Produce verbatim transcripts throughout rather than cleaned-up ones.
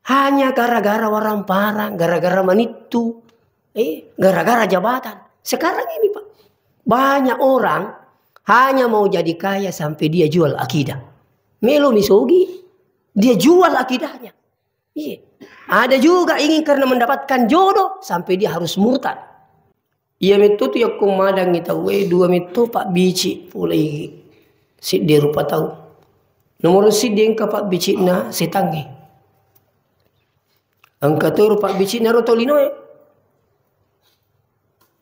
Hanya gara-gara waramparang, gara-gara manittu, eh, gara-gara jabatan. Sekarang ini, Pak, banyak orang hanya mau jadi kaya sampai dia jual akidah. Melo misogi, dia jual akidahnya. Iya. Ada juga ingin karena mendapatkan jodoh sampai dia harus murtad. Iya metto tu yakko madangngi tauwe, dua metto pabbici pulai siddi rupa tau. Nomoro siddi engka pabbicina setangnge. Engka toro pabbicina ro tolinoe.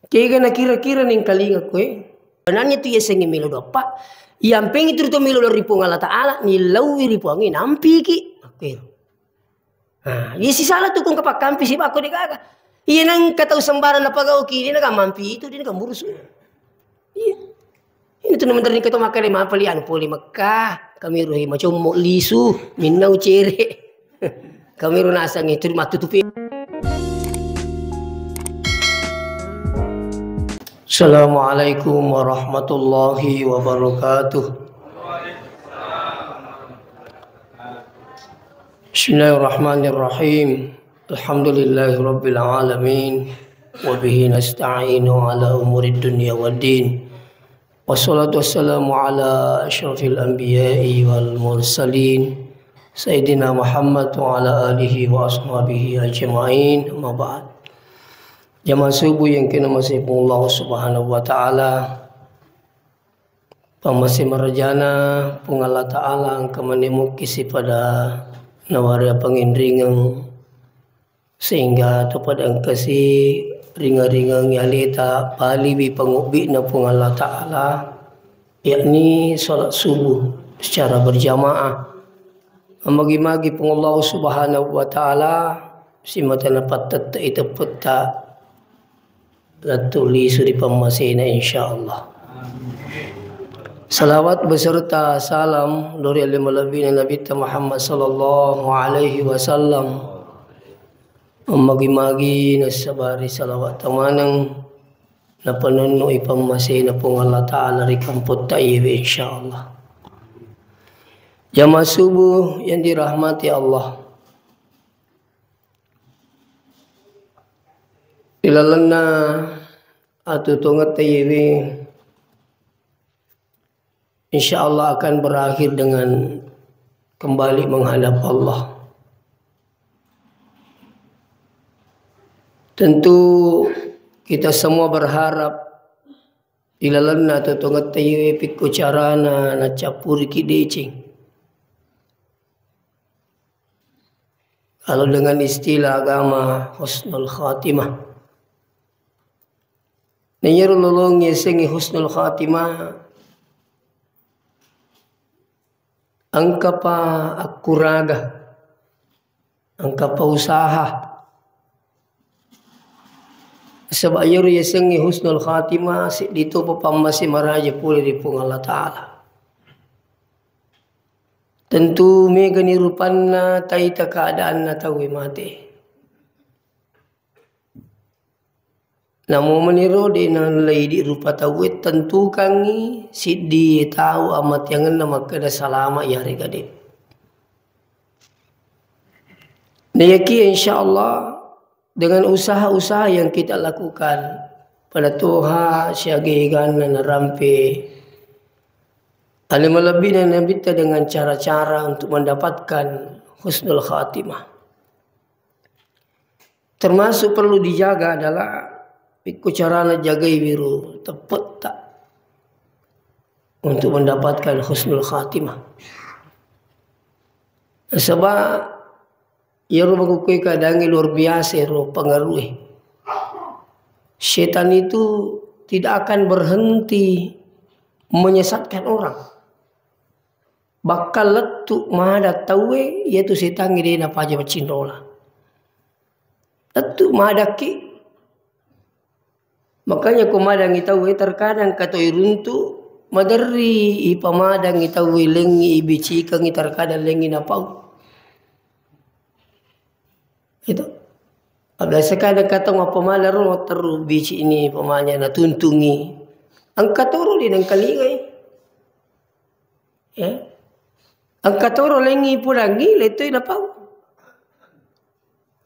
Kega nakira-kira nengkalinga koe. Benarnya tu yasengnge melo doppa. Yampeng itu tu melo dari Puang Allah Ta'ala, nilauwi ri Puangnge, nampiki. Makkuero. Nah, iya sisala tu kong kapakkampi sibako degaga. Iya nengka tau sembarang napagauki, dia nengka mampi itu, dia nengka murusu. Iya. Ini tu nomor nikah tu makkeda mappali anu pole Mekah, kami ruhi macommo lisu, minnau cere. Kami ru nasang itu mattutupi. Assalamualaikum warahmatullahi wabarakatuh. Bismillahirrahmanirrahim. Alhamdulillahirabbil alamin. Wa bihi nasta'inu ala umurid dunya waddin. Wassalatu wassalamu ala asyrafil anbiya'i wal mursalin, Sayyidina Muhammad wa ala alihi wa ashabihi ajma'in. Amma ba'd. Jamaah subuh yang kena masih Allah Subhanahu wa Ta'ala. Pammase marajana Puang Allah Ta'ala engka manemukki sipada nawara panginringeng sehingga topada engkasi ringa-ringangi aleta paliwi pangubbi'na Puang Allah Ta'ala, yakni salat subuh secara berjamaah. Magi-magi Puang Allah Subhanahu wa Ta'ala simata napattette'i teppetta lettu lisu ri pammasena, insyaallah. Salawat beserta salam dari ale malebbina Nabitta Muhammad sallallahu alaihi wasallam. Magi-magi nassabari salawat tamaneng napanonno'i pammasena Puang Allah Ta'ala ri kampotta iyewe, insyaallah. Jamaah subuh yang dirahmati Allah. Ilalenna atuo tongetta iyewe, insyaallah akan berakhir dengan kembali menghadap Allah. Tentu kita semua berharap ilalenna atuo tongetta iyewe pikko carana nacappuriki deceng. Kalau dengan istilah agama, husnul khatimah. Nah, iyaro lolongnge yasengnge husnul khatimah, engkapa akkuraga, engkapa usaha. Saba' iyaro yasengnge husnul khatimah, seddi topa pammase maraja pole ri Puang Allah Ta'ala. Tentu megani rupanna taita keadaanna tauwe mate. Namo maniro de' naulle idi' rupa tauwe, tentukangngi siddi tau amateangenna makkeda salama' iyarega de'. Nayakiya insyaallah dengan usaha-usaha yang kita lakukan, pada toha siaga eganna narampe ale malebbina Nabitta dengan cara-cara untuk mendapatkan husnul khatimah. Termasuk perlu dijaga adalah pikku carana jagai wiru teppetta untuk mendapatkan husnul khatimah. Sebab iyaro makkukkoe keadaangnge luar biasa ro pengaruhe. Setan itu tidak akan berhenti menyesatkan orang. Bakka lettu mada tauwe, iyatu setangnge de' napaja macinrola. Lettu madakki. Makanya ko madangngi tauwe, terkadang katoi runtu, maderri ipamadangngi tauwe, lengngi ibicikangngi, terkadang lengngi napau. Itu. Biasa kadang kata mappamala ro, terru bici ini pamanya natuntungi. Engka toro di nengkalingai. Ya. Engka toro lengngi pudangngi, letoi napau.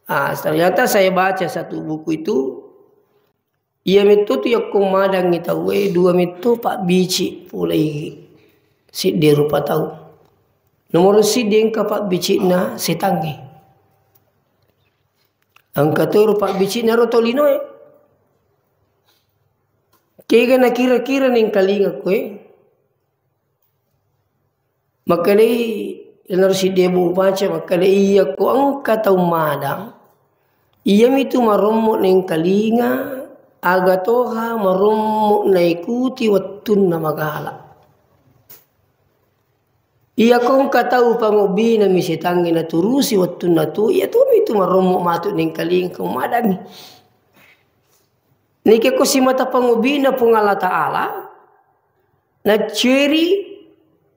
Ah, ternyata saya baca satu buku itu, iya metto tu yakko madangngi tauwe, dua metto pabbici pulai siddi rupa tau. Nomoro siddi engka pabbicina setangnge. Engka toro pabbicina ro tolinoe. Kega nakira-kira nengkalinga koe. Makkedai, iyanaro siddi bu baca, makkedai, iya ko engka tau madang, iyamitu marommo nengkalinga, aga toha marommo naikuti wettunna magala. Iya ko engka tau pangobbina mi setangnge naturusi wettunna tu, iya tomitu marommo matu nengkalinga ko madangngi. Nike ko simata pangobbina Puang Allah Ta'ala, nacceri,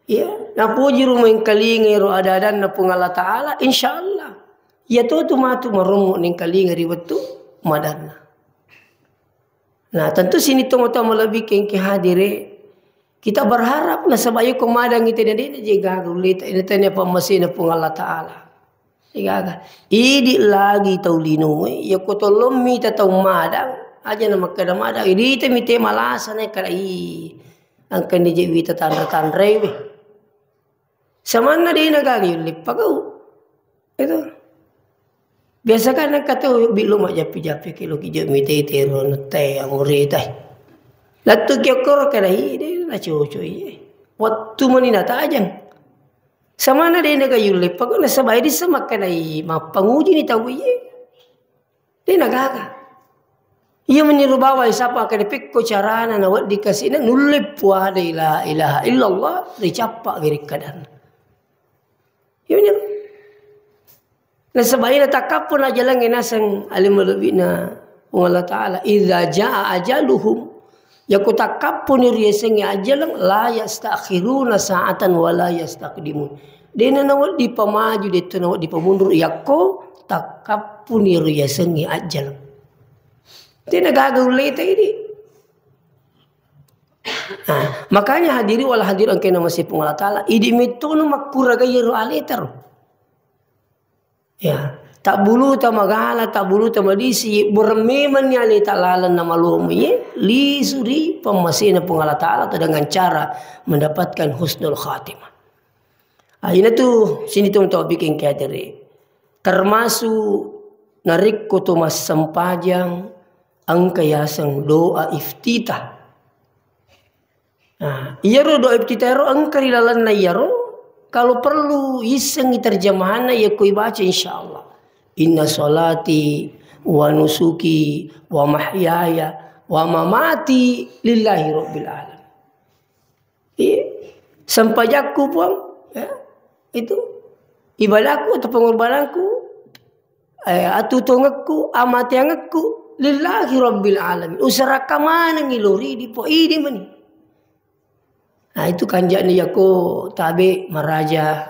ya, napoji rumengkalinga ero ada-adanna Puang Allah Ta'ala, insya Allah. Iya to tu matu marommo nengkalinga ri wettu madanna. Nah, tentu sini tomatoa malebbi kengke hadire, kita berharap nasaba iya ko madangngi tena dena je gaga uleta, ina tania pammasena Puang Allah Ta'ala. Degaga. Idi lagi tau linoe, iya ko tolong mita tau madang, aja na makkeda madang, idita mi te malasa na kada i. Angkani je wita tanra-tanrai we. Samanna de na gaga yulle pagau. Itu. Biasa kan engka tau billo majjapi-japi ki lo ki je mita tero nette amurita. Lattu ki okkoro kada i de na cocok i. Wettu mani na tajang. Samana de na gaga yulle pagau nasaba idi samakkanai mappanguji ni tau iye. De na gaga. Iya meniru bawa sapa kada pekko carana na weddi kasina nulle puada la ilaha illallah ricappa giri kadan. Iya meniru. Nasaba ina takkappuna ajalangnge naseng alim malebbi'na Puang Allah Ta'ala. Idza jaa ajaluhum. Yako takkappuni riasengnge ajaleng, la yastakhiruna sa'atan wa la yastaqdimun. Dena naweddi pamaju, detto naweddi pamundur, yakko takkappuni riasengnge ajaleng. Tena gaga ulleta idi. Nah, makanya hadiri wal hadir engkena masih Puang Allah Ta'ala, idi mettono makkuraga yero aletaro. Ya, tabbuluta magala, tabbuluta madisi, bureng memanni aleta laleng namalomo ye, lisu ri pammasena Puang Allah Ta'ala atau dengan cara mendapatkan husnul khatimah. Ah, ina tu sini tu untuk bikin kehadiri. Termasuk narekko to massempajang engka yaseng doa iftitah. Nah, iyaro doa iftitah ero engka ri lalenna iyaro, kalau perlu issengngi terjemahanna yakko ibaca insyaallah. Inna salati wa nusuki wa mahyaya wa mamati lillahi rabbil alamin. Iya. Sempajakku Puang, ya, itu ibadahku atau pengorbananku eh, atutungekku, amateangekku lillahi rabbil alamin. Userakka manengngi lori dipo idi meni. Nah, itu kanja'na yako tabe maraja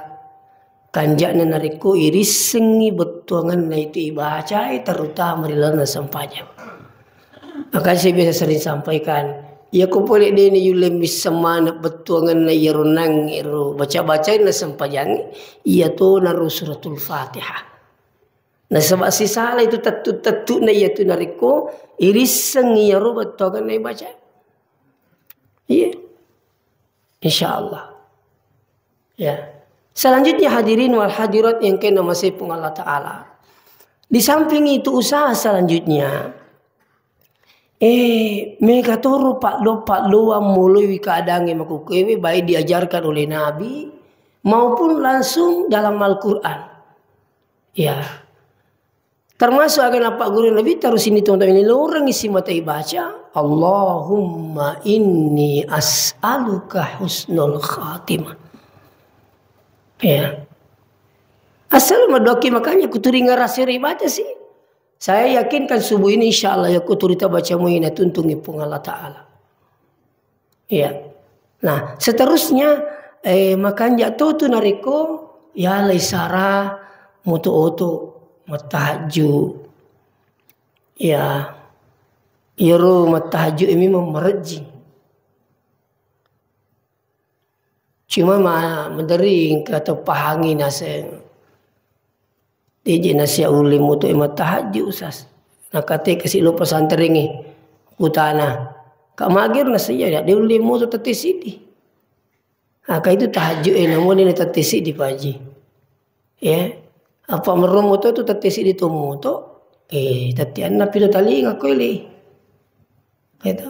kanja'na narekko irissengngi bettuangenna itu ibacai, terutama ri lalenna sempajang. Makanya saya biasa sering sampaikan, yako pole deni yulle misseng maneng bettuangenna iyaro nang ero baca-bacainna sempajang, iya to naro suratul Fatihah. Nasaba sisala itu tettu-tettu'na iyatu narekko irissengngi iyaro bettuangenna ibaca. Iya. Insyaallah. Ya. Selanjutnya hadirin wal hadirat yang kena masih Puang Allah Ta'ala. Di samping itu usaha selanjutnya, eh, mega toro paddo-paddoang mulai keadaannya makukewe baik diajarkan oleh Nabi maupun langsung dalam Al-Quran. Ya. Termasuk aga napagguru Nabi, terus ini teman-teman ini, lo orang isi mata ibaca, "Allahumma inni as'aluka husnul khatimah." Ya. Asal madoki makanya kuturinga rasiri baca sih. Saya yakinkan subuh ini insyaallah ya kuturita baca muina tuntungi Puang Allah Ta'ala. Iya. Nah, seterusnya, eh, makanja to tu narekko yalai sara moto-oto, mattahajju. Ya. Iyaro mattahajju e memang marejjing. Cuma ma-, maderi engka to pahangi naseng. Deje nasiya ulle moto e mattahajju, Ustaz. Nakate kasi lo pesantren e kutana. Ka magir nasiya ya, de ulle moto tette siddi. Aka itu tahajju e namoni na tette siddi, Pak Haji. Ya. Apa merro moto tu tette siddi to moto. Eh, tette anna pilo talinga ko ele. Gitu.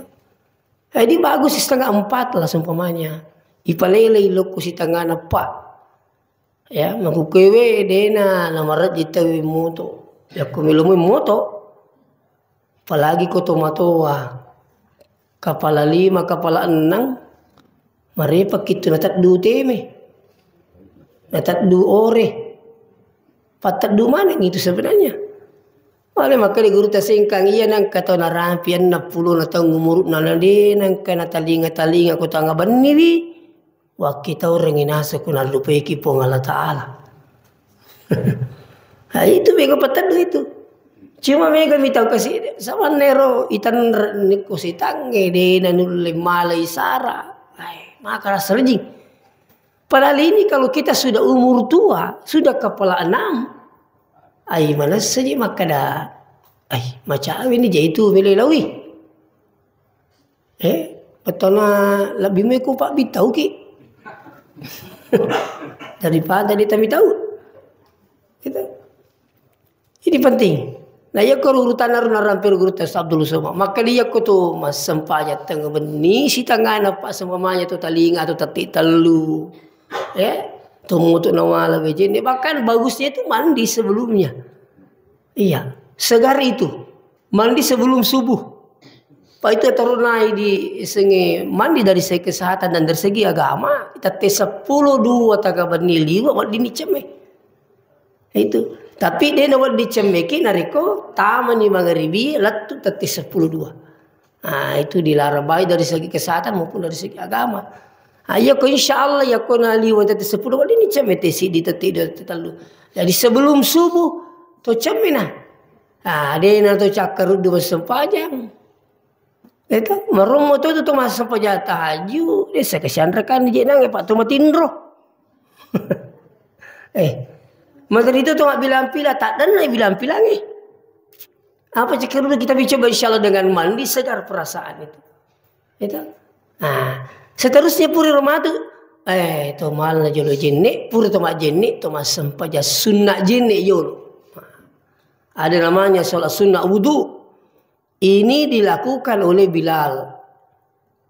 Jadi bagus setengah empat lah seumpamanya. Ipalelei lokku sitengana, Pak. Ya, makkukewe dena namarejji tau moto. Yakko melo moi moto. Apalagi ko tomatoa. Kepala lima, kepala enam. Marepakki tu nateddu teme. Nateddu ore. Pateddu maneng itu sebenarnya. Male makkeda guru tasengkang iya nangka tau narampi enneng pulo na taung umuru'na na de nangka natalinga-talinga ko tanga benniwi. Wakkitaurengngi naseng ko nallupaiki Puang Allah Ta'ala. Nah, itu mega pateddu itu. Cuma mega mitau kasi samanna ero itenre nikko sitangnge de nanulle malai sara. Ai, maka rasa rejing. Padahal ini kalau kita sudah umur tua, sudah kepala enam, ai manessa ji makkeda, ai macawe ni jai tu melo lawi. Eh, betona lebbi meko Pak Bitau ki. Daripada dia tami tahu. Gitu. Ini penting. Nah, iya ko urutan naru narampe guru tes Abdul Somad. Maka dia ko tu massempajang tengah benni, sitengana Pak seumpamanya tu talinga tu tette tellu. Ya, tu mutu nawala bejenne. Bahkan bagusnya itu mandi sebelumnya. Iya, segar itu. Mandi sebelum subuh. Pak itu terunai di senge mandi dari segi kesehatan dan dari segi agama, tette seppulo dua tanga benni liwa wedding cemme. Itu. Tapi de nawedding cemmeki narekko tamani mangaribi lettu tette seppulo dua. Nah, itu dilarang baik dari segi kesehatan maupun dari segi agama. Nah, iya ko insya Allah iya ko naliwa tette seppulo wedding cemme tette siddi tette dua tette tellu. Jadi sebelum subuh to cemme nah. Ah, de na to cakkaruddu massempajang. Itu, marummo to tu to massempajang tahajud, de sa kasianrekan je nang, Pak, to matinro. Eh, materi to to bilang pila, tak dan bilang pilang eh. Apa cakkaruddu kita mencoba insya Allah dengan mandi segar perasaan itu. Itu. Nah, seterusnya pura romatu, eh, to malna jolo jenne, pura to majenne, to massempajang sunna jenne jolo. Ada namanya sholat sunnah wudu. Ini dilakukan oleh Bilal.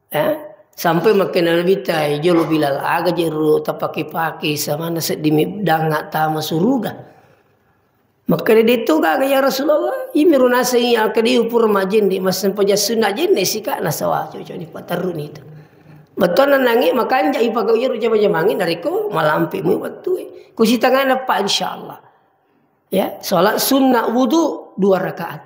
Ya, sampai makkeda Nabitta, "Eh, jolo Bilal, aga je ro tapake-pake, samanna seddimi danga tama suruga." Makkeda, "De to gaga ya Rasulullah, imi ro naseng iya kedi pura majenne, massempajang sunna jenne sika nasawa cocok ni paterru ni itu." Bettuanna nangi makanja ipagau iyaro jama-jamangi narekko malampe mu wettue. Kusitengana Pak insyaallah. Ya, sholat sunnah wudu dua rakaat.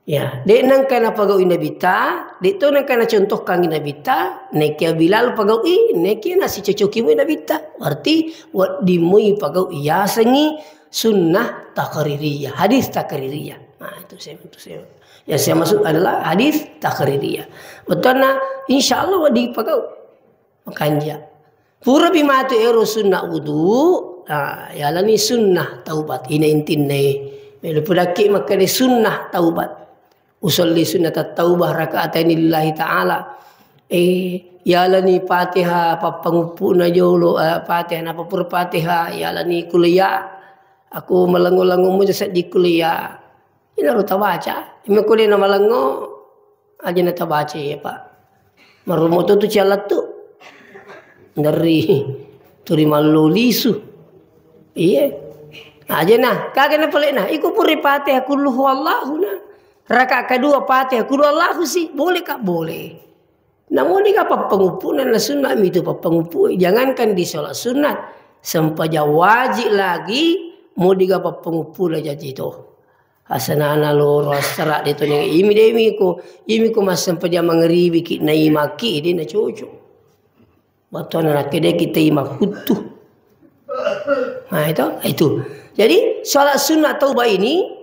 Ya, de nengka napagaui Nabitta, de to nengka nacontohkangi Nabitta, nekia Bilal pagaui, nekia nasicocoki mui Nabitta. Berarti wedding mui pagaui yasengi sunnah takririyah, hadis takririyah. Nah, itu saya, itu saya. Yang saya maksud adalah hadis takririyah. Bettuanna, insya Allah wedding pagau. Makanja. Purapi matu ero sunnah wudu, ah, yalani sunnah taubat. Ina intinna e. Melo pudakki makkeda sunnah taubat. Usolli sunnatat taubah raka'ataini lillahi ta'ala. Eh, yalani Fatihah pappanguppuna jolo, eh, Fatihah napa pura Fatihah, yalani kuliah. Aku malengo-lengo muja seddi kuliah. Inaro tabaca. Mekko de namalengo, aja na tabaca ya, Pak. Marumo tu tu cialattu. Dari turi mallo lisu. Iya. Aja nah, kaga na pale nah. Iku puri Fatihah kullu huwallahu nah. Raka kedua Fatihah kullu Allahu sih. Boleh kak? Boleh. Namodiga pappanguppuna na sunnah mitu pappanguppu. Jangankan di sholat sunat, sempajang wajib lagi modiga pappanguppuna jaji to. Asanana loro assara de to neng imi de miko, imi ko massempajang mangribi ki naimaki de na cocok. Battuanna nakkeda kita imakkuttu. Nah, itu, itu. Jadi, sholat sunnah taubah ini,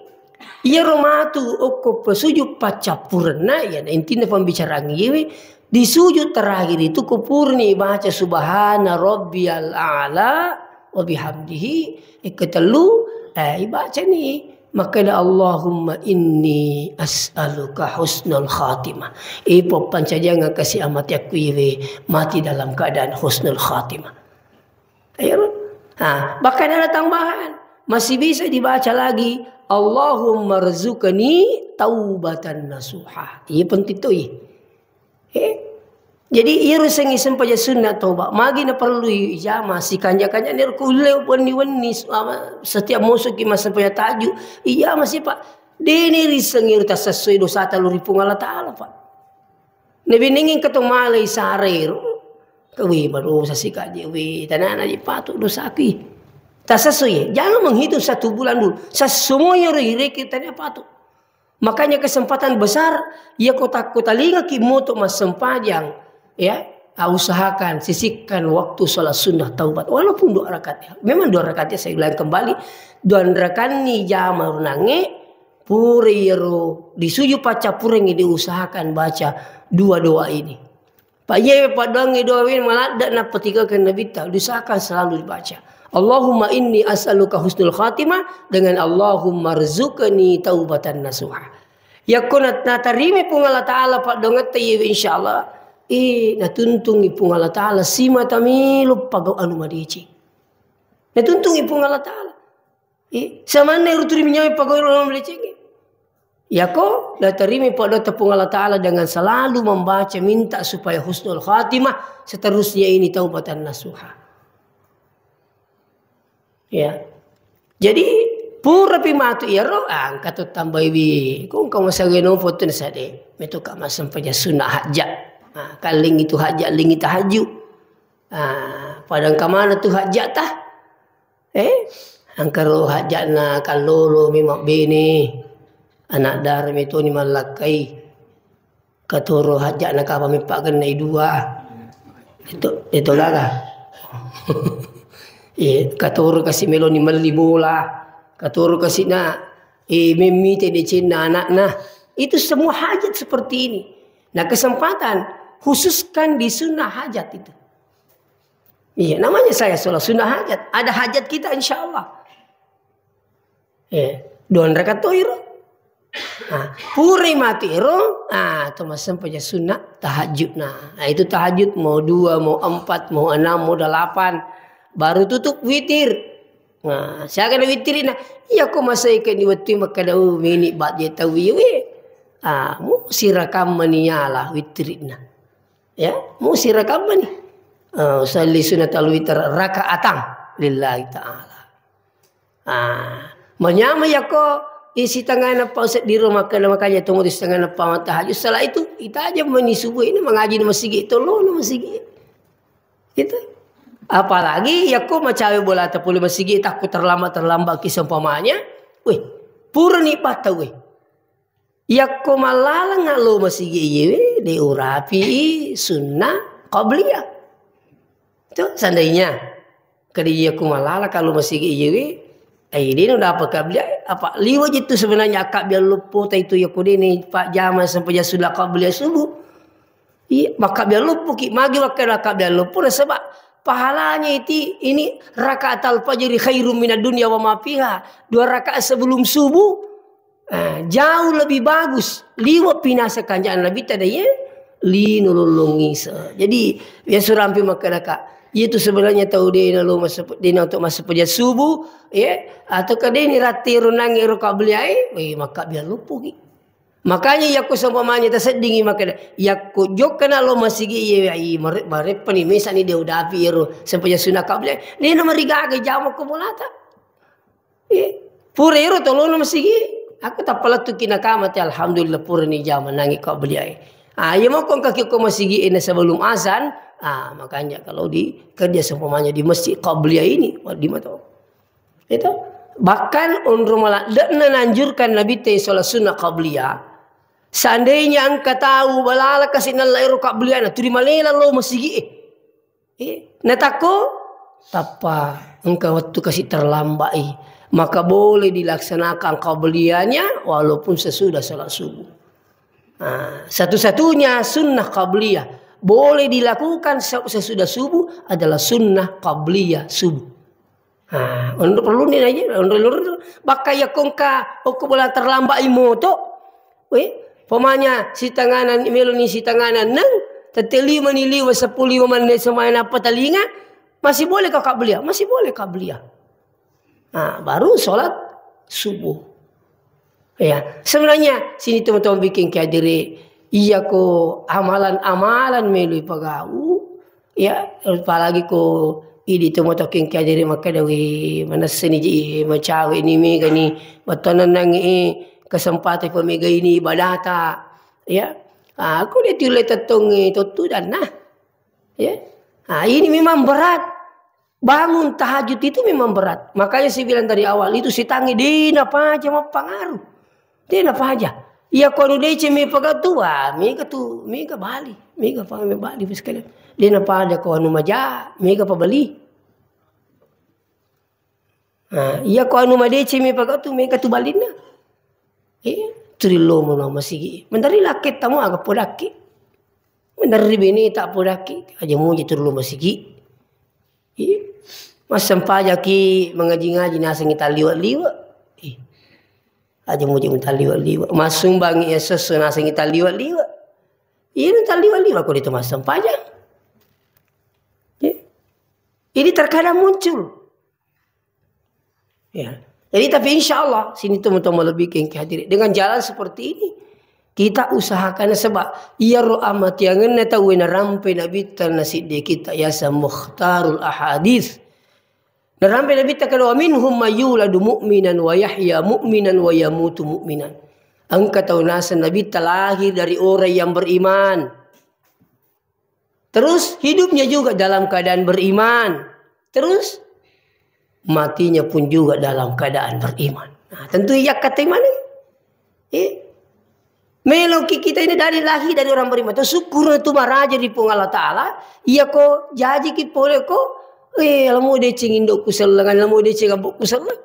iyaro matu okko pesujud paccappurenna, ya, intinna pembicaraan iyewe, di sujud terakhir itu ko purani baca subhana rabbiyal a'la wa bihamdihi, e, ketellu, Eh, ibacani makkeda, "Allahumma inni as'aluka husnul khatimah." Ipo pancajangeng kasi amatiakku iwe mati dalam keadaan husnul khatimah. Ayo. Nah, bahkan ada tambahan. Masih bisa dibaca lagi, "Allahumma rzuqni taubatan nasuha." Iya penting tuh, iya. Eh, jadi iyaro sengngi sempajang sunna taubat, magi naperlu ijama, sikanja-kanja niro kulle wenni-wenni, su-, apa, setiap musuki massempajang tahajud, ijama si, Pak. Deni riseng iro tassessoi dosata lao ri Puang Allah Ta'ala, Pak. Nabinnengeng engka to malai sarero. Kawe madosa sikaje, we, tanana je patu dosaku. Tassessoi, jangan menghitung satu bulan dulu. Sessomo iyaro ireke tania patu. Makanya kesempatan besar, iya ko takko talingaki moto massempajang, ya, ah, usahakan sisihkan waktu sholat sunnah taubat. Walaupun dua rakaat, ya. Memang dua rakaat, ya, saya ulang kembali, dua rakaat ni jama runangnge, pura iyaro disuju paccappurengngi diusahakan baca dua doa ini. Pak, iye paddoangngi doa we maladde nappa tiga ke Nabitta, diusahakan selalu dibaca. Allahumma inni as'aluka husnul khatimah dengan Allahumma rzuqni taubatan nasuha. Yakko nat-, natarimi Puang Allah Ta'ala paddoangetta iye, insyaallah, eh, natuntungi Puang Allah Ta'ala simata melo pagau anu madeceng. Natuntungi Puang Allah Ta'ala. Eh, samanna ero tuli minyawa pagau anu madeceng. Yako, natarimi paddoa Puang Allah Ta'ala dengan selalu membaca, minta supaya husnul khatimah, seterusnya ini taubatan nasuha. Ya. Jadi, pura pi matu iyaro, ah, engka to tambaiwi. Ko engka masageno foto sade. Metu ka massempajang sunna hajat. Ah, kalling itu hajat, lingi tahajud. Ah, pada engka mana tu hajat tah? Eh, engka ro hajatna kallolo mi mabbene, anak dara metoni mallakkai, katoro hajatna kapa mi paggennai dua. Itu, itu gaga. Eh, katoro kasi meloni melli bola, katoro kasi na, eh, memmite decenna anakna. Itu semua hajat seperti ini. Nah, kesempatan khususkan di sunnah hajat itu. Iya, namanya saya sholat sunnah hajat. Ada hajat kita, insya Allah. Eh, dua rakaat to iro. Nah, pura matu iro, ah, to massempajang sunnah tahajud. Nah, nah, itu tahajud mau dua, mau empat, mau enam, mau delapan. Baru tutup witir. Nah, siaga na witir na. Iya ko masai ke ni wettu makkada, "Oh, meni baje tau iye we." Ah, mu sirakam mani yala witirna. Ya, musi rakabani. Eh, usalli sunnatal witr raka'atan lillahi ta'ala. Ah, manyameng yakko isi tengahna pa seddiro makkeda, makanya tunggu di setengahna pa tahajud. Setelah itu, itajeng mani subuh ini mengaji di masigi, tolong di masigi. Itu. Apalagi yakko macawe bola tapole masigi, takut terlambat, terlambat ki seumpamanya. Weh, purani patau weh. Yakko mallalang lo masigi iyewe, de urapi sunnah qabliyah. Itu seandainya kadi yakko mallalang lo masigi iyewe, ai de no dapat qabliyah, apa liwa jitu sebenarnya akabbiang loppo ta itu yakko de ni pajama sempajang sunnah qabliyah subuh. Iya, makabbiang loppo ki, magi wakka akabbiang loppo nasaba pahalanya iti ini rakaatal fajri khairum minad dunya wa ma fiha. Dua rakaat sebelum subuh, ah, jauh lebih bagus. Liwa pinasa kanjaan Nabi tadi ya, lino lollong isa. Jadi, ya surampi makkadaka. Itu sebenarnya tau dena lo masuk, dena untuk masuk pajak subuh, ya, atau kadeni rati runangi ro qabliyah, eh, makabbiang loppo ki. Makanya yakko seumpamanya taseddingi makkeda, yakko jokkana lo masigi iye, ai, mare-, mareppani mesani de udapi ero sempajang sunnah qabliyah, de na marigaga jama ko bolata. Eh, pura ero tolona masigi, aku tappa lettuki nakamate, alhamdulillah purani jama nangi qabliyah. Ah, iya moko engka ki ko masigi ena sebelum azan, ah, makanya kalau di kerja seumpamanya di masjid qabliyah ini, wedding mato. Itu. Bahkan onro maladde'na naanjurkan Nabitta sholat sunnah qabliyah. Seandainya engka tau balala kasi nalla ero qabliyana, tuli malela lo masigi e. Eh, natakko tappa engka wettu kasi terlambat i, maka boleh dilaksanakan qabliyahnya walaupun sesudah sholat subuh. Nah, satu-satunya sunnah qabliyah boleh dilakukan se-, sesudah subuh adalah sunnah qabliyah subuh. Ah, onro perlu ni aja, onro loro. Bakka iya kongka okko bola terlambat imoto. Weh, pomanya sitangana melo ni sitangana neng, tette lima ni liwa sepuluh lima menit semaya napa talinga, masih boleh kau kablia, masih boleh kablia. Ah, baru sholat subuh. Ya, sebenarnya sini teman-teman bikin kadiri, iya ko amalan-amalan melu ipagau, ya, apalagi ko idi teman-teman bikin kadiri maka dawi manessani ji macawe ini mega ni, batanang nangi kesempatan pemega ini ibadata, ya. Ah, aku dia tule tettong totu dan nah, ya. Ah, ini memang berat. Bangun tahajud itu memang berat. Makanya saya bilang dari awal, itu sitangi dena paja mappangaruh. Dena paja. Iya ko anu deceng mi pagau tu, ah, mega tu, mega bali. Mega pa, mega bali sekalian. Dena paja ko anu maja, mega pabali. Nah, iya ko anu madeceng mi pagau tu, mega tu balinna. Eh, turi lomo no masigi. Mentari lakke tamu aga podakki. Mentari bini tak podakki. Aja muji turi lomo masigi. Iya. Massempajaki mengaji-ngaji nasengi taliwa-liwa. Ih. Aja muji taliwa-liwa. Massumbangi esso nasengi taliwa-liwa. Iya, taliwa-liwa ko itu massempajang. Iya. Ini terkadang muncul. Ya. Jadi, tapi insya Allah, sini teman-teman lebih kengki hadirin. Dengan jalan seperti ini, kita usahakan sebab iya ro amatiangenna tauwe narampe Nabitta nasiddi kita yasa mukhtarul ahadith. Narampe Nabitta kalau minhum mayuladu mu'minan wa yahya mu'minan wa yamutu mu'minan. Engka tau naseng Nabitta lahir dari orang yang beriman. Terus hidupnya juga dalam keadaan beriman. Terus matinya pun juga dalam keadaan beriman. Nah, tentu iya kata mana? Eh, meloki kita ini dari lahir dari orang beriman. Terus syukur itu maraja di Puang Allah Ta'ala. Iya ko jaji ki pole ko. Eh, lamu deceng indokku sellengan, lamu deceng abokku selleng.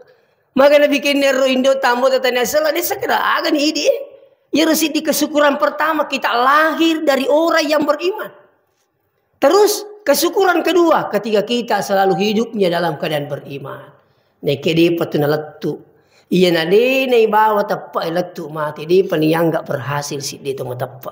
Maka nabikin nero indo tambo tatanya sellengan. Ini sekedar aga nih idi. Ya, di kesyukuran pertama kita lahir dari orang yang beriman. Terus, kesyukuran kedua, ketika kita selalu hidupnya dalam keadaan beriman. Nekke depa tu nalettu. Iya na de naibawa teppa lettu mati, depa nianggap berhasil siddi tu mateppe.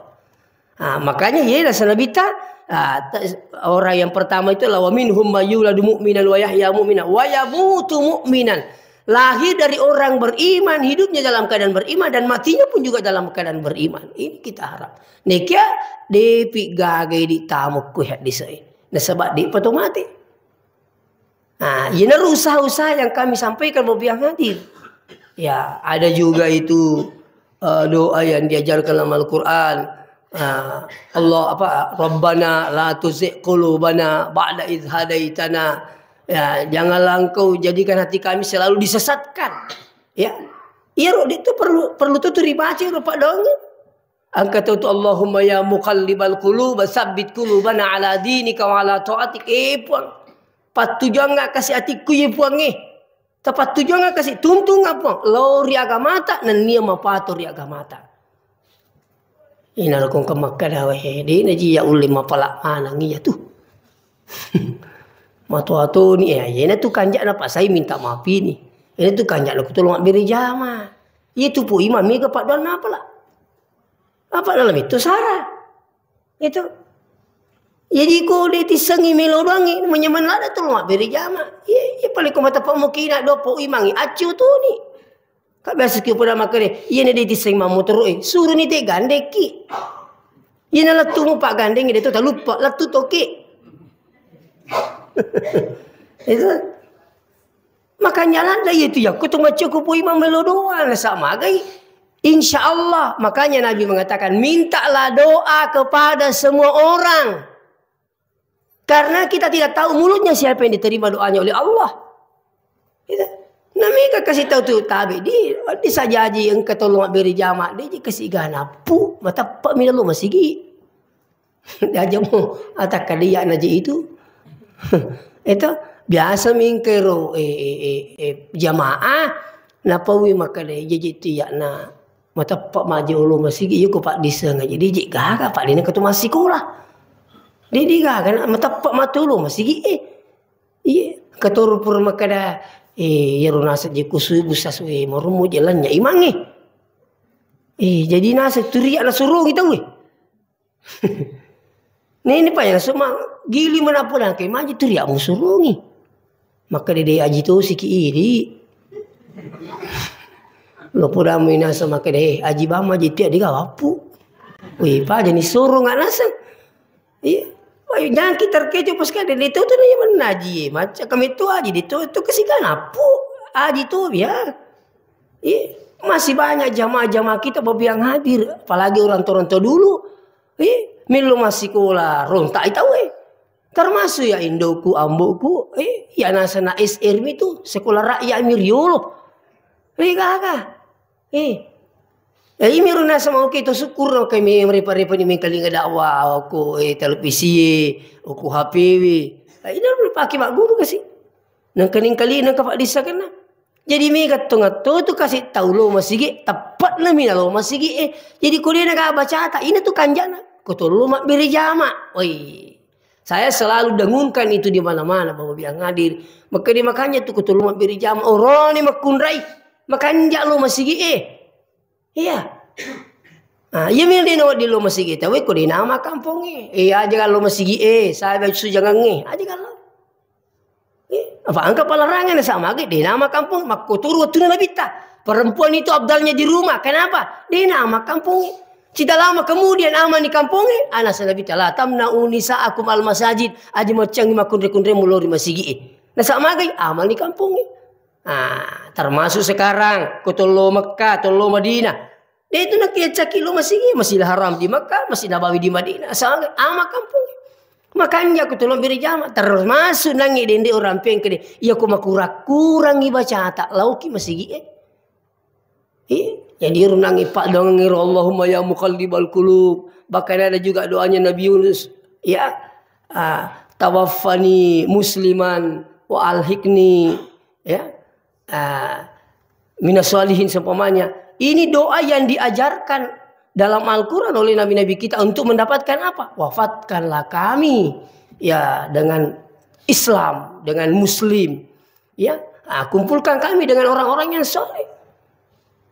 Ah, makanya iya nasa Nabitta, ah, ta-, orang yang pertama itu adalah wa minhum mayuladu mu'minan wa yahya mu'minan wa yamutu mu'minan. Lahir dari orang beriman, hidupnya dalam keadaan beriman, dan matinya pun juga dalam keadaan beriman. Ini kita harap. Nekia depi gaga di tamu ku hadis ini. Nasaba depa to mate. Nah, iyana usaha-usaha yang kami sampaikan, Bapak yang hadir. Ya, ada juga itu, eh, doa yang diajarkan dalam Al-Quran. Ah, Allah apa, "Rabbana la tuzigh qulubana ba'da idh hadaitana." Ya, janganlah engkau jadikan hati kami selalu disesatkan. Ya. Iya, Rodi, itu perlu, perlu tuh dibaca, Rodi, Pak Dongeng. Angka tau tu, "Allahumma ya muqallibal qulub, sabbit qulubana ala dinika wa ala taatik." Eh, Puang. Pattujuangnga kasi atikku, ye Puang, eh. Tapattujuangnga kasi, tuntungnga, Puang. Lao ri agamata, nennia mapato ri agamata. Inaro kongka makkada wae, de naji ya ulle mapala maneng iya tu. Matoa toni, eh, iyana tu kanja'na pasai minta maaf ini. Iyana tu kanja'na ku tolong mabbere jama. Iya tu po imang mega paddoanna apala. Apa dalam itu sara. Itu. Jadi ko de tissengi melo doangi, menyemen lada tolong mabbere jama. Iya, iya paling ko mata pamukina dopo imangi, accu toni. Ka biasa ki pada makkeda, iyana de tisseng mammotoro e, suruni te gandekki. Iyana lettumu paggandeng de to taluppa, lettu toki. Itu. Makanya landa itu ya, kutu maccukupu imang melo doa, nasa magai. Insya Allah, makanya Nabi mengatakan, mintalah doa kepada semua orang. Karena kita tidak tahu mulutnya siapa yang diterima doanya oleh Allah. Gitu. Nah, mega kasih tahu tu tabe di, di sajaji engka tolong mabbere jama, de ji kasih gana pu, matappa mi lo masigi. Aja mo atakkadia na je itu. Itu biasa mingkero, eh, eh, eh, eh, jamaah, napawi makkeda jaji tiya na mateppa maje olo masigi, yuko paddisseng aja. Diji gaga, paddina ketu massikola. Didi gaga, na mateppa matu olo masigi, eh. Iya, Katoro pura makkeda, eh, iyaro naseng je ku subuh sasu, eh, marummu je lanya imangnge. Eh, jadi naseng turia nasurongi tau, eh. Nene pa ya, so ma-, gili mana pulang ke maji turia musurongi. Makkeda de aji tosiki idi. Lo poda mu inasa makkeda, eh, aji bama je tia de gawappu. Wih, pa jadi sorong nggak naseng. Iya. Wah, jangan kita terkecoh pas kada de to tu na iya menaji, eh. Macam kami tu aji de to, tu kesikan apu. Aji tu ya. Iya. Masih banyak jamaah-jamaah kita babi yang hadir, apalagi orang tua-orang tua dulu. Iya, melo masih sekolah rontak itu, eh. Termasuk ya indoku, amboku, eh, ya nasana S R mi tu, sekolah rakyat mi riolo. Eh, gaga. Eh. Eh, imi runa sama oke to syukur no kami merepa-repa ni mengkalinga dakwah, oku, eh, televisi, oku H P W. Eh, ini pake mak guru kasih. Nang kening kali nang kapak disa kena. Jadi mega tongatto tu kasih tau lo masigi, tepat na mina lo masigi, eh. Jadi ko dena ga baca ta, ini tu kanjana. Ko tollo mabbere jama. Oi. Saya selalu dengungkan itu di mana-mana, Bapak Ibu yang hadir. Maka dia makanya tu ko tollo mabbere jama. Oroni makkunrai. Makanja lo masigi, eh. Iya. Ah, iya mi dena wedding lo masigi. Tapi ko dena ma kampongnge. Eh, aja lo masigi, eh. Saya sujangangnge. Aja lo. Eh, apa angka palarangan sama ge, de nama kampung, makkotoro wettuna nabitta. Perempuan itu abdalnya di rumah. Kenapa? De nama kampung. Cita lama kemudian aman di kampung, eh, ana sa nabitta, "La tamna'u nisa'akum al masajid." Aja macang makunre-kunre mulori masigi. Nah, sama ge aman di kampung. Ah, termasuk sekarang, ko tollo Mekah, tollo Madinah. De tu nakiyaccaki lo masigi, Masjidil Haram di Makkah, Masjid Nabawi di Madinah, asal ama kampung. Makanja ku tolong beri jama, termasuk nangi dende orang pengkede, iya ko makurang-kurangi baca tak lauki masigi, eh. Eh, jadi runangi pak doangi ro, Allahumma ya muqallibal qulub. Bahkan ada juga doanya Nabi Yunus, ya, ah, "Tawaffani musliman wa alhiqni," ya, ah, minas sholihin seumpamanya. Ini doa yang diajarkan dalam Al-Quran oleh nabi-nabi kita untuk mendapatkan apa? "Wafatkanlah kami, ya, dengan Islam, dengan Muslim. Ya, ah, kumpulkan kami dengan orang-orang yang soleh."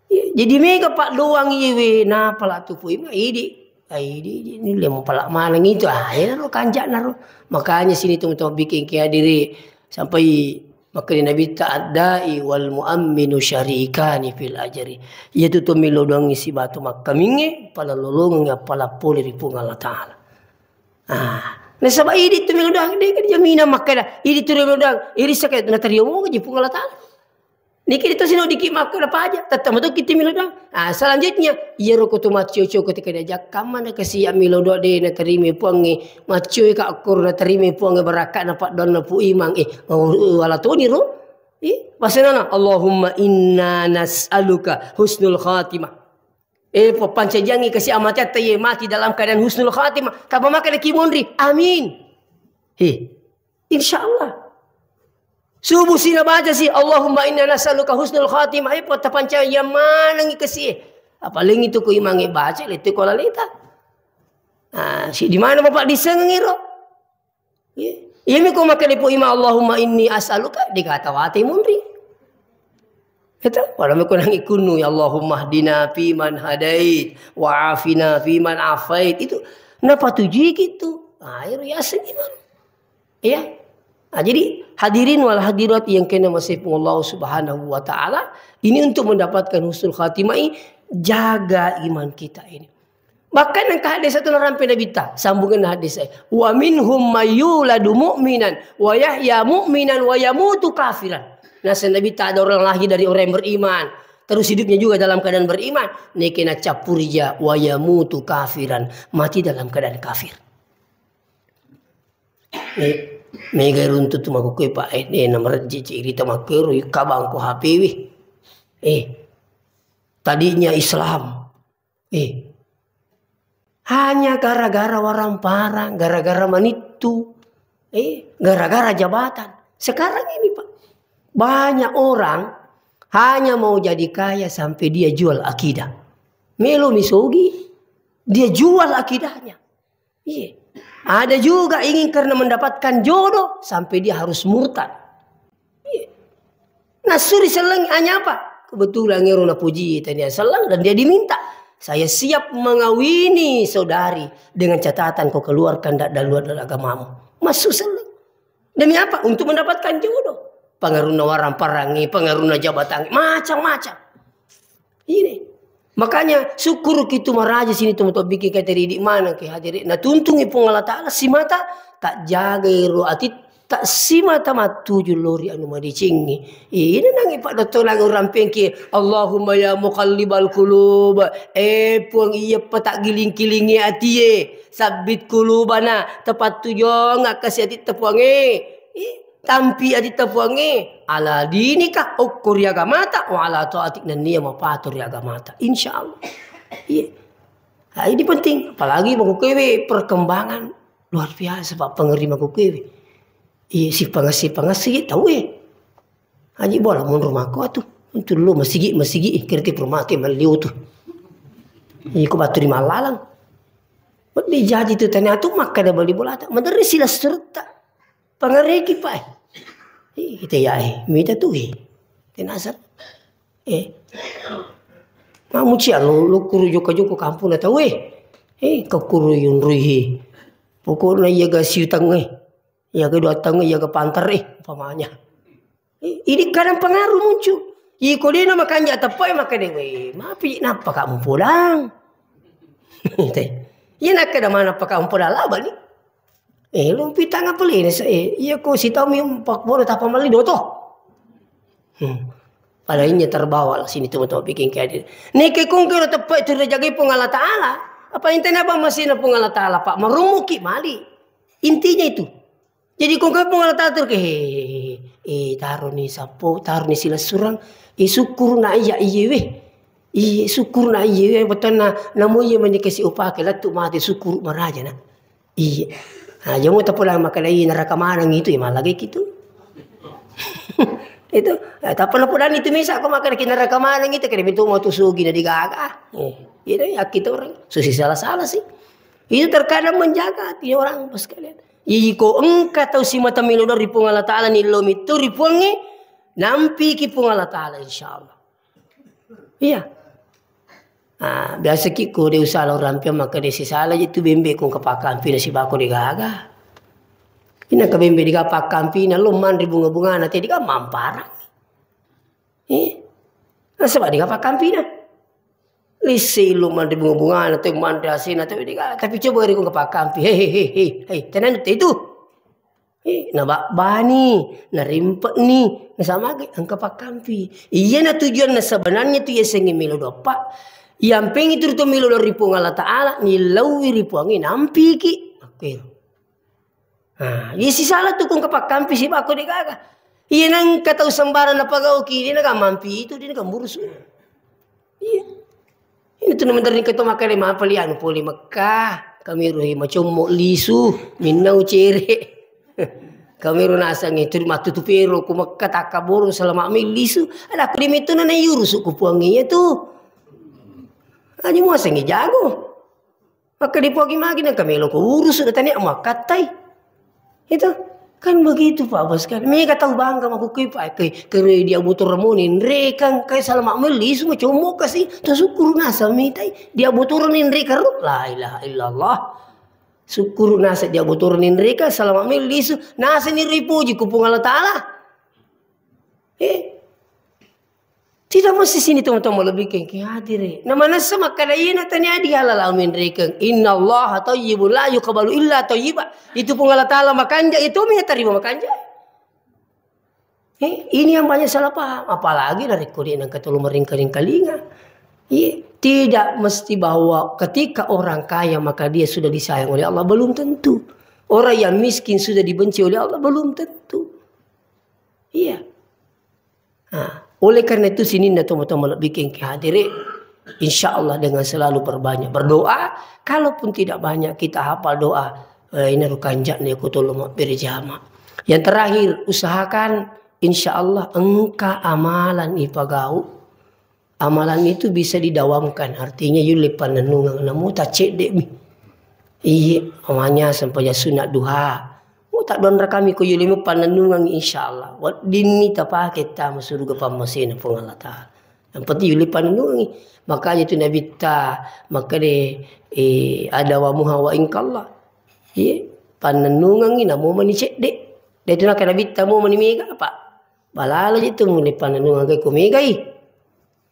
Ya, jadi mega pak doang iwe, na pala tu pui ma idi. Ai, idi, idi, ini lemo pala maneng itu. Ah, ya, ro, kanjak na ro. Makanya sini teman-teman bikin ke hadiri sampai makkeda Nabitta, "Ad-da'i wal mu'amminu syarikani fil ajri." Iyatu to melo doangngi sibawa to makkamingnge, pala lolongengngi appala pole ri Puang Allah Ta'ala. Ah, nasaba idi tu melo doang, de' ka jaminang makkeda, idi tu melo doang, idi saka natarima moga ji Puang Allah Ta'ala. Niki itu sino diki makkeda paja, tette' mato kitu melo doang. Ah, selanjutnya, iyaro ko to maccio-cio ketika diajak, kamma na kasi melo doang de' natarima Puangnge, maccio ka akkoro natarima Puangnge, barakka na paddoanna Pu Imang, eh, oh, wala toni ro. Eh, pasenana, "Allahumma inna nas'aluka husnul khatimah." Eh, pappancajiangngi kasi amateatta ye mati dalam keadaan husnul khatimah. Taba makkeda ki monri, amin. Eh, insya Allah. Subuh sina baca si, "Allahumma inna nas'aluka husnul khatimah." Eh, po tapancajiang manengngi kasi. Apalagi itu ku imangnge baca, lettu ko laleta. Ah, si di mana bapak disengengi ro? Iya. Iya mi ko makkeda Pu Imang, "Allahumma inni as'aluka," de' kata wate monri. Itu, wala mi ko nangi kunnu, "Ya Allahumma hdina fi man hadait, wa afina fi man afait." Itu, napatuju gitu. Ah, iro yaseng iman. Iya. Ah, jadi hadirin wal hadirat yang kena masih Allah Subhanahu wa Ta'ala, ini untuk mendapatkan husnul khatimah, jaga iman kita ini. Bahkan engka hadis satu narampe Nabitta, sambungan hadis, eh, "Wa minhum mayyuladu mu'minan, wa yahya mu'minan, wa yamutu kafiran." Naseng Nabitta ada orang lahir dari orang yang beriman, terus hidupnya juga dalam keadaan beriman. Neke nacappuri ja, "Wa yamutu kafiran," mati dalam keadaan kafir. Eh, mega runtu tu makkukue, Pak, eh, eh, namarejji cerita makkero, kabang ko H P W. Eh, tadinya Islam, eh, hanya gara-gara waramparang, gara-gara manittu, eh, gara-gara jabatan. Sekarang ini, Pak, banyak orang hanya mau jadi kaya sampai dia jual akidah. Melo misogi, dia jual akidahnya. Iya. Ada juga ingin karena mendapatkan jodoh sampai dia harus murtad. Nassuri selleng, hanya apa? Kebetulan ero napuji tania selleng dan dia diminta. "Saya siap mengawini saudari dengan catatan kau keluarkan da-, dari luar dari agamamu." Masuk selleng. Demi apa? Untuk mendapatkan jodoh. Pengaruhna warang parangi, pengaruhna jabatan, macam-macam. Ini. Makanya syukur kita maraja sini teman-teman bikin kayak tadi di mana ke hadirin. Nah, tuntungi Puang Allah Ta'ala simata tak jaga ro ati tak simata matuju lori anu madicingi. Ini nangi Pak Doktor lagu rampengki. Allahumma ya muqallibal qulub. Eh, Puang iya petak giling-kilingi atie. Sabbit qulubana. Tepat tujong akkasi ati tepuange. Ih, tampi ati tepuange. Ala dinika okko ri agamata. Wa ala taatik nennia mapato ri agamata. Insya Allah. Iya. Nah, ini penting. Apalagi makukewe perkembangan luar biasa, Pak, pengeri makukewe. Iya, si pangasi-pangasi tau eh. Haji bola mundur mako atu. Untuk lu masigi, masigi, eh, kerti permati maliu tu. Iko batu di malalang. Bedi jaji tu tanya tu makkada bali bola tak. Maderi sila serta. Pangareki, Pak. Eh, kita ya, eh, mita tu eh. Tenasa. Eh. Mamuci alo, lu kuru joko-joko kampung na tau eh. Eh, kau kuru yunrui eh. Pokoknya iya ga siutang eh. Iya ga dua tang eh, iya ga pantar eh, umpamanya. Eh, ini kadang pengaruh muncul. Iko dena makanja tepai maka dewe. Mapi napa kamu pulang? Iya nak kada mana apa kamu pulang lah balik. Eh, lu pitang apa lini sa-, eh, iya ko sitau mi pakbola tapa mali doto. Hmm. Pada inya terbawa lah sini teman-teman bikin kayak ini. Neke kong kero tepat itu udah jagai Puang Allah Ta'ala. Apa intinya apa masih Puang Allah Ta'ala, Pak? Merumuki mali. Intinya itu. Jadi kong kero Puang Allah Ta'ala tuh, eh, eh, taruh nih sapo, taruh nih sila surang. Eh, syukur na iya, iya weh. Iya, syukur na iya weh. Betul na, namu iya menikasi upake, latu mati syukur maraja na. Iya. Nah, jangan mau tapulang makan iya neraka manang itu ya malah kayak gitu. Itu, eh, tak pernah pulang itu misa aku makan ki neraka manang itu kena itu mau tuh sugi na digaga. Eh, itu ya kita orang susi salah-salah sih. Itu terkadang menjaga hati orang pas kalian. Iko engka tau simata melo dari Puang Allah Ta'ala ni lo mitu ri Puangnge, nampi ki Puang Allah Ta'ala insyaallah. Iya. Ah, biasa ki ko de usala orang pia maka de sisala je tu bembe ko kapakampina sibako de gaga. Ina ka bembe de gaga pakampina lo manre bunga-bungana te de gaga mamparang. Eh? Nasaba de gaga pakampina. Lisi lo manre bunga-bungana te manre asina te de gaga. Tapi coba ri ko pakampi. Hei, hei, hei, hei. Hei, tenang te itu. Eh, nababbani, narimpe'ni, nasaba magi engka pakkampi. Iyana tujuanna sebenarnya tu yasengnge melo doppa. Yampeng itu tu melo ri Puang Allah Ta'ala, nilauwi ri Puangnge nampiki. Makkero. Nah, iya sisala tu ko engka pakkampi sibako de gaga. Iya nangka tau sembarang napagauki, de naga mampi itu, de naga murusu. Iya. Ini tu nama dari keto makkeda mapali anu poli Mekah. Kami ruhi macommo lisu, minnau cere. Kami ru nasang itu matutu pero ku Mekah takka borong selama mi lisu. Ada aku di mitu na yurus ku Puang iya tu. Aja muasangi jago. Maka dipogi magi nang kamelo ko urus sudah tanya makattai. Itu kan begitu Pak Bos kan. Mega tahu bangga maku kui Pak ke kere dia botol ramoni rekang kai salama meli semua comok kasih tu syukur nasa mitai dia botol nin rekang la ilaha illallah. Syukur nasa dia botol nin rekang salama meli su nasa ni ripuji ku Puang Allah Ta'ala. Eh, Tidak mesti sini teman-teman lebih kengki hadir. Nama nasa makkada ina tanya di halal amin rekeng. Inna Allah tayyibun la yuqbalu illa tayyiba. Itu pun Allah Ta'ala makanja itu mi terima makanja. Eh, ini yang banyak salah paham. Apalagi dari kode nang ketelu meringkaling kalinga. Iya, tidak mesti bahwa ketika orang kaya maka dia sudah disayang oleh Allah. Belum tentu. Orang yang miskin sudah dibenci oleh Allah. Belum tentu. Iya. Nah, oleh karena itu sininna tomatoa malebbi kengki hadiri, insya Allah dengan selalu berbanyak berdoa, kalaupun tidak banyak kita hafal doa, eh, ina rukanjak ni aku tolong mabbere jama. Yang terakhir, usahakan insya Allah engka amalan ipagau. Amalan itu bisa didawamkan, artinya yulle pannennungeng namu taccedde mi. Iye, amanya sempajang sunat duha. Mu Taddonra kami ko yolemu pannennungangngi, insyaallah weddinni tapake tama suruga pammasena Puang Allah Ta'ala. Yang penting yulle pannennungangngi. Makanya itu Nabitta makkeda, eh, ada wa muha wa ingkallah. Iya, pannennungangngi namo mani cedde. Dan itu naka Nabitta mo mani mega apa? Balala je tu mulai pannennungang ko megai.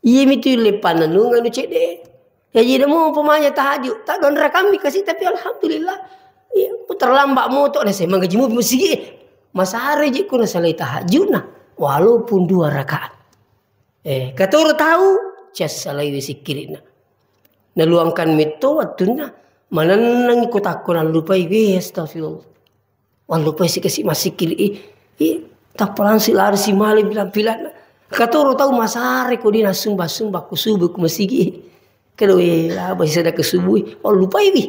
Iya mitu le pannennungang nu cedde. Ya jadi mau pemanya tahajud. Taddonra kami kasih tapi alhamdulillah. Iya, terlambat moto na saya mangaji mobil masigi. Masare je ko na salai tahajud na. Walaupun dua rakaat. Eh, katoro tahu, cas salai sikkirina. Naluangkan metto wattunna. Manennang ko takko nallupai. Weh, astagfirullah. Wallupai sikasi massikkiri, i, i, tappa langsung lari si male bilang-bilang. Katoro tau masare ko dia nasumba-sumba ku subuh ku masigi. Kalau, eh, apa sih sadaka subuh, wallupai wi.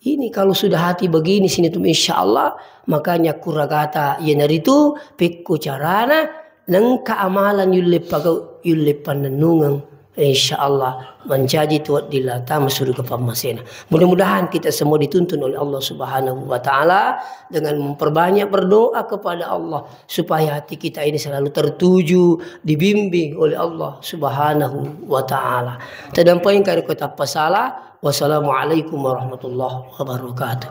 Ini kalau sudah hati begini sini tuh, insya Allah, makanya kuragata iyanaritu pekko carana nengka amalan yulle pagau, yulle pannennungeng. Insya Allah, mancaji tu weddilla tama suruga pammasena. Mudah-mudahan kita semua dituntun oleh Allah Subhanahu wa Ta'ala dengan memperbanyak berdoa kepada Allah supaya hati kita ini selalu tertuju, dibimbing oleh Allah Subhanahu wa Ta'ala. Tadampai kare ko tappa sala. Wassalamualaikum warahmatullahi wabarakatuh.